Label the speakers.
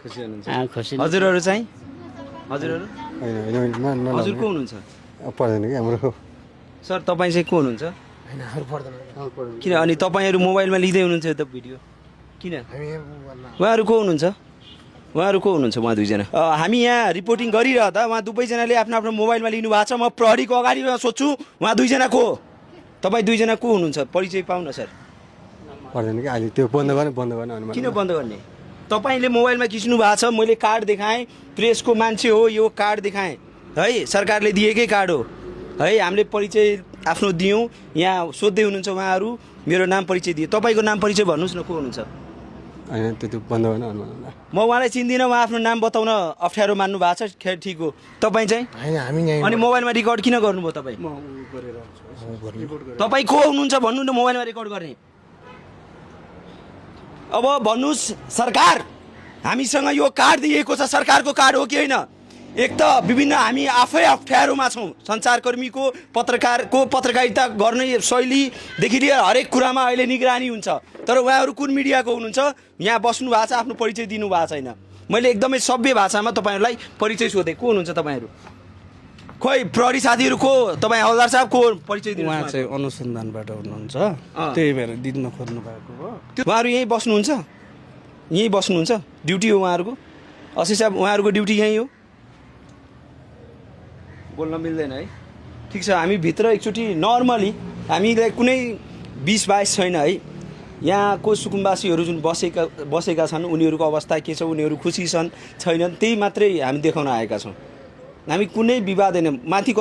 Speaker 1: खुसी हुनुहुन्छ
Speaker 2: खुसी
Speaker 1: हजुरहरू चाहिँ हजुरहरू
Speaker 3: होइन
Speaker 1: हजुर को हुनुहुन्छ
Speaker 3: पर्दैन कि हाम्रो
Speaker 1: सर तपाईँ चाहिँ को हुनुहुन्छ किन अनि तपाईँहरू मोबाइलमा लिँदै हुनुहुन्छ त भिडियो किन उहाँहरू को हुनुहुन्छ उहाँ दुईजना हामी यहाँ रिपोर्टिङ गरिरहँदा उहाँ दुवैजनाले आफ्नो आफ्नो मोबाइलमा लिनु भएको छ म प्रहरीको अगाडि सोध्छु उहाँ दुईजना को तपाईँ दुईजना को हुनुहुन्छ परिचय पाउन सर
Speaker 3: पर्दैन कि अहिले त्यो बन्द गर्ने अनुमान
Speaker 1: किन बन्द गर्ने तपाईँले मोबाइलमा खिच्नु भएको छ मैले कार्ड देखाएँ प्रेसको मान्छे हो यो कार्ड देखाएँ है सरकारले दिएकै कार्ड हो है हामीले परिचय आफ्नो दियौँ यहाँ सोध्दै हुनुहुन्छ उहाँहरू मेरो नाम परिचय दिएँ तपाईँको नाम परिचय भन्नुहोस् न को हुनुहुन्छ
Speaker 3: होइन त्यो बन्द गर्ने अनुमान
Speaker 1: म उहाँलाई चिन्दिनँ उहाँ आफ्नो नाम बताउन अप्ठ्यारो मान्नु भएको छ खेर ठिक हो तपाईँ चाहिँ
Speaker 3: होइन हामी यहाँ
Speaker 1: अनि मोबाइलमा रेकर्ड किन गर्नुभयो तपाईँ तपाईँ को हुनुहुन्छ भन्नु न मोबाइलमा रेकर्ड गर्ने अब भन्नुहोस् सरकार हामीसँग यो कार्ड दिएको छ सरकारको कार्ड हो कि होइन एक त विभिन्न हामी आफै अप्ठ्यारोमा छौँ सञ्चारकर्मीको पत्रकारिता गर्ने शैलीदेखि लिएर हरेक कुरामा अहिले निगरानी हुन्छ तर उहाँहरू कुन मिडियाको हुनुहुन्छ यहाँ बस्नु भएको छ आफ्नो परिचय दिनु भएको छैन मैले एकदमै सभ्य भाषामा तपाईँहरूलाई परिचय सोधेँ को हुनुहुन्छ तपाईँहरू खोइ प्रहरी साथीहरू को तपाईँ हवलदार साहब को परिचय दिनु
Speaker 2: उहाँ चाहिँ अनुसन्धानबाट हुनुहुन्छ त्यही भएर दिन खोज्नु भएको हो
Speaker 1: उहाँहरू यहीँ बस्नुहुन्छ ड्युटी हो उहाँहरूको असी साहब उहाँहरूको ड्युटी यहीँ हो बोल्न मिल्दैन है ठिक छ हामी भित्र एकचोटि नर्मली हामीलाई कुनै 20-22 छैन है यहाँको सुकुम्बासीहरू जुन बसेका छन् उनीहरूको अवस्था के छ उनीहरू खुसी छन् छैनन् त्यही मात्रै हामी देखाउन आएका छौँ हामी कुनै विवाद होइन माथि